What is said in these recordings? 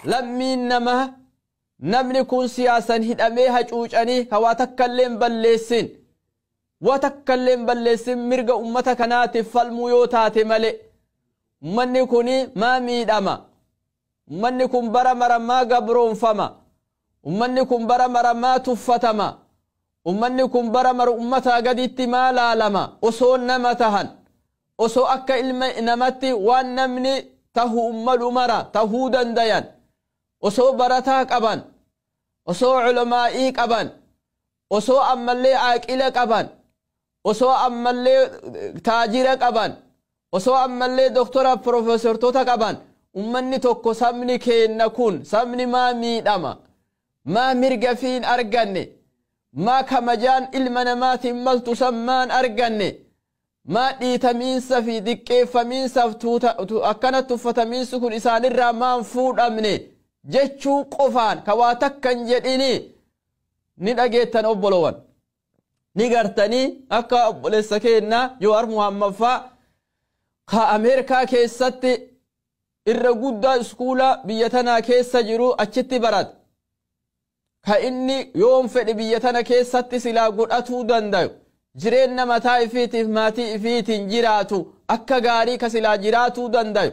Lammiin namaa namni kun siyaasan hidhamee hacuucanii ka waa takkallee hin balleessin, waa takkallee hin balleessin, mirga ummata kanaatiif falmuu yoo taate malee, ummanni kun maa miidhama? Ummanni kun bara mara maa gabroonfama? Ummanni kun bara mara maa tuffatama? Ummanni kun bara mara ummataa gaditti maa laalama? Osoo nama tahan, osoo akka ilma namatti waan namni tahu ummalu mara tahuu dandayan, osoo barataa qaban, osoo culamaa'ii qaban, osoo ammallee aaqila qaban, osoo ammallee taajira qaban, osoo ammallee doktora profesortoota qaban, ummanni tokko, sabni keenna kun, sabni maa miidhama? Maa mirga fiin arganne? Maa kamajaan ilma namaatiin maltu san maan arganne? Maa dhiitamiinsa fi diqqeeffamiinsaaf akkana tuffatamiinsi kun isaanirraa maan fuudhamne jechuu qofaan ka waa takkan jedhini ni dhageettan obbolowan, ni gartanii. Akka obboleessa keenna Jowaar Muhammad faa ka Ameerikaa keessatti irra guddaa iskuula biyya tanaa keessa jiru achitti barate, ka inni yoon fedhe biyya tana keessatti silaa godhatuu dandayu, jireenya mataa ifiitiif maatii ifiitiin jiraatu akka gaarii ka silaa jiraatuu dandayu,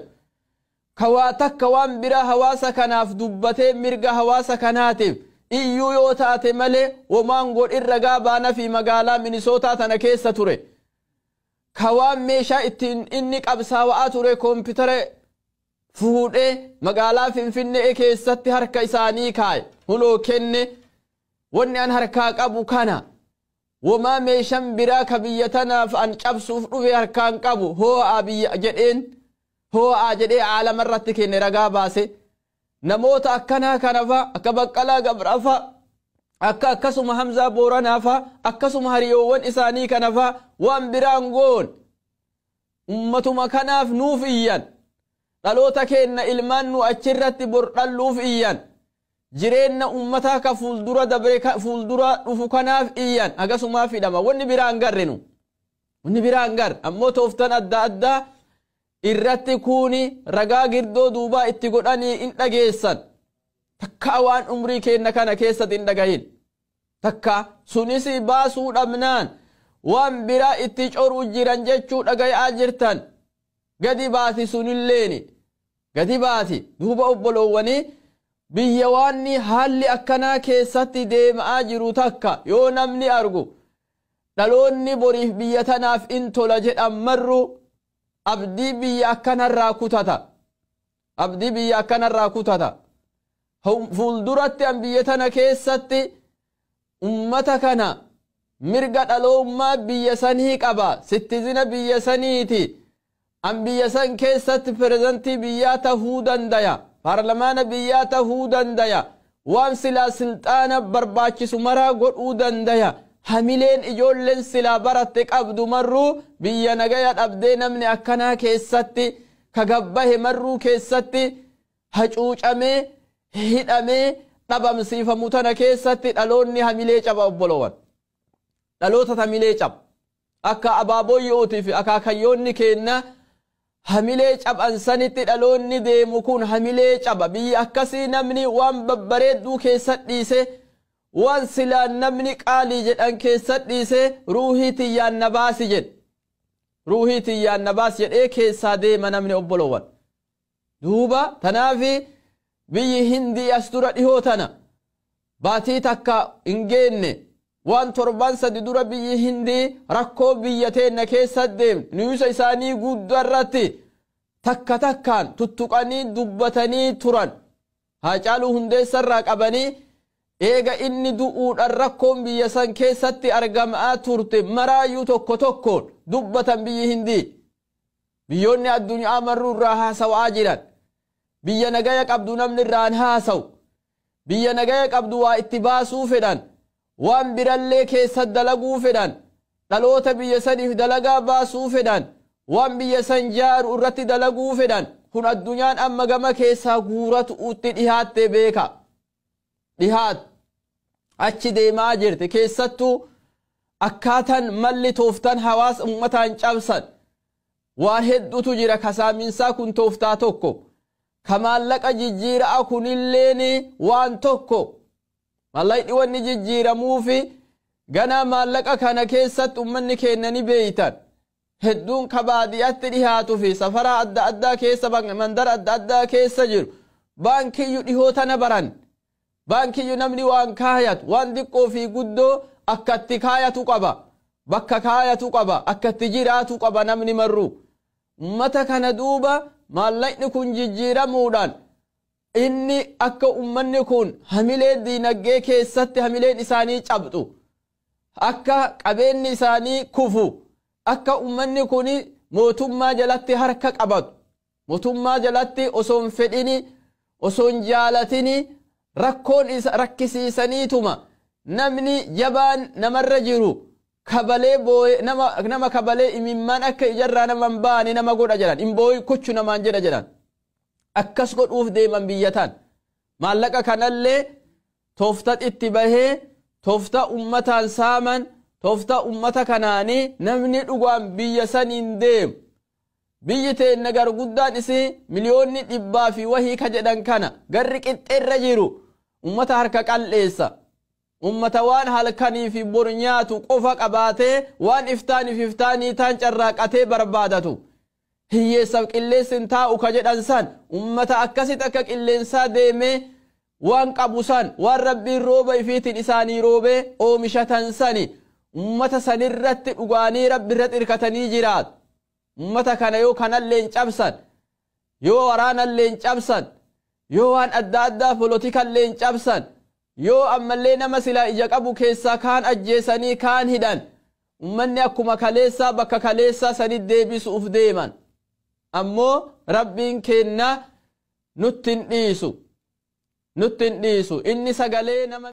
ka waa takka waan biraa hawaasa kanaaf dubbatee mirga hawaasa kanaatiif iyyuu yoo taate malee womaan godhin ragaa baana fi magaalaa Minisootaa tana keessa ture, ka waan meeshaa ittiin inni qabsaawa'aa ture koompitara fuudhee magaalaa Finfinnee keessatti harka isaanii kaaye, hunoo kenne, wanni an harkaa qabu kana, womaa meeshan biraa ka biyya tanaaf an cabsuuf dhufe harkaan qabu, hoo'aa biyya jedheen, hoo'aa jedhee aalama irratti kenne ragaa baase. Namoota akkanaa kanafa akka Baqqalaa Gabraafa, akka akkasuma Hamzaa Booranaafa, akkasuma hariyoowwan isaanii kanafa waan biraan goon ummatuma kanaaf nuuf iyyan, dhaloota keenna ilmaan nu achirratti bor dhalluuf iyyan, jireenya ummataa ka fuuldura dabre ka fuuldura dhufu kanaaf iyyan, akkasumaa fidhama. Wanni biraan garrenu, wanni biraan gar ammoo tooftan adda addaa irratti kuuni ragaa girdoo duubaa itti godhanii in dhageessan. Takka waan umrii keenna kana keessatti hin dhagahin takka sunis baasuu dhabnaan waan biraa itti coruu jiran jechuu dhagayaa jirtan. Gadi baati sunilleeni gadi baati. Duuba obboloowwanii, biyya waanni haalli akkanaa keessatti deemaa jiru takka yoo namni argu, dhaloonni boriif biyya tanaaf in tola jedhan marru abdii biyya akkanarraa kutata, abdii biyya akkanarraa kutata. Fuulduratti an biyya tana keessatti ummata kana mirga dhaloommaa biyya sanii qaba, sittizina biyya saniiti, an biyya san keessatti pirezidantii biyyaa tahuu dandaya, paarlamaana biyyaa tahuu dandaya, waan silaa silxaana barbaachisu maraa godhuu dandaya, hamileen ijoolleen silaa baratte qabdu marruu biyya nagaya dhabdee namni akkanaa keessatti ka gabbahe marruu keessatti hacuucamee hidhamee dhabamsiifamu tana keessatti dhaloonni hamilee caba. Obbolowan, dhaloota hamilee caba. Akka abaaboyyootii fi akaakayyoonni keenna hamilee caban sanitti dhaloonni deemu kun hamilee caba. Biyya akkasii namni waan babbareedduu keessa dhiise, waan silaan namni qaalii jedhan keessa dhiise, ruuhii tiyyaan na baasi jedhe, ruuhii tiyyaan na baasi jedhee keessaa deema namni obbolowan. Duuba tanaafi biyyi Hindii as dura dhihoo tana baatii takka hin geenne, waan torban 3 dura, biyyi Hindii rakkoo biyya teenna keessa deemne nuyusa isaanii guddaa irratti takka takkaan tuttuqanii dubbatanii turan. Haacaaluu Hundeessarraa qabanii eega inni du'uudhaan rakkoon biyya san keessatti argamaa turte maraayyuu tokko tokkoon dubbatan. Biyyi Hindii, biyyoonni addunyaa marruu irraa haasawaa jiran. Biyya nagaya qabdu namni irraan haasawu, biyya nagaya qabdu waa itti baasuu fedhan, waan birallee keessa dalaguu fedhan, dhaloota biyya saniif dalagaa baasuu fedhan, waan biyya san jaaru irratti dalaguu fedhan. Kun addunyaan amma gama keessaa guuratu utti dhihaatte beeka, dhihaat achi deemaa jirti. Keessattuu akkaataan malli tooftan hawaasa ummataan cabsan waan hedduutu jira. Kasaaminsaa kun tooftaa tokko. Ka maallaqa jijjiira'a kunilleen waan tokko maallaqni wanni jijjiiramuufi ganaa maallaqa kana keessatti ummanni keenya ni beeytan hedduun ka baadiyyaatti dhihaatu fi safara adda addaa keessa mandara adda addaa keessa jiru baankiyyu dhihoo tana baran baankiyyu namni waan kaayatu waan diqqoo fi guddoo akkatti kaayatu qaba bakka kaayatu qaba akkatti jiraatu qaba namni marru ummata kana duuba maallaqni kun jijjiiramuudhaan inni akka ummanni kun hamilee diinagdee keessatti hamileen isaanii cabxu akka qabeenyi isaanii kufu akka ummanni kun mootummaa jalatti harka qabatu mootummaa jalatti osoo hin fedhini osoo hin jaalatini rakkoon isa rakkisiisaniituma namni jabaan namarra jiru kabalee booye nama kabalee imimmaan akka ijarraa nama hin baane nama godha jedhan hin booyi kuchu namaan jedha jedhan akkas godhuuf deeman biyyataan maallaqa kanallee tooftat itti bahee toofta ummataan saaman toofta ummata kanaanii namni dhugaan biyya saniin deemu biyyi teenna gar guddaan isii miliyoonni 100 fi wahii ka jedhan kana garri qixxeerra jiru ummata harka qal'eessa ummata waan halkanii fi bor nyaatu qofa qabaatee waan iftaaniif iftaanii taan carraaqatee barbaadatu hiyyeessaaf qilleensi hin taa'u ka jedhan san ummata akkasitti akka qilleensaa deemee waan qabu san waan rabbiin rooba ifiitiin isaanii roobee oomishatan sani ummata sanirratti dhugaanii rabbi irratti hirkatanii jiraatu ummata kana yoo kanallee hin cabsan yoo waraanallee hin cabsan yoo waan adda addaa polotikallee hin cabsan yoo ammallee nama silaa ija qabu keessaa kaan ajjeesanii kaan hidhan ummanni akkuma kaleessaa bakka kaleessaa sanit deebisuuf deeman ammoo rabbiin kenna nutti hin dhiisu nutti hin dhiisu inni sagalee nama.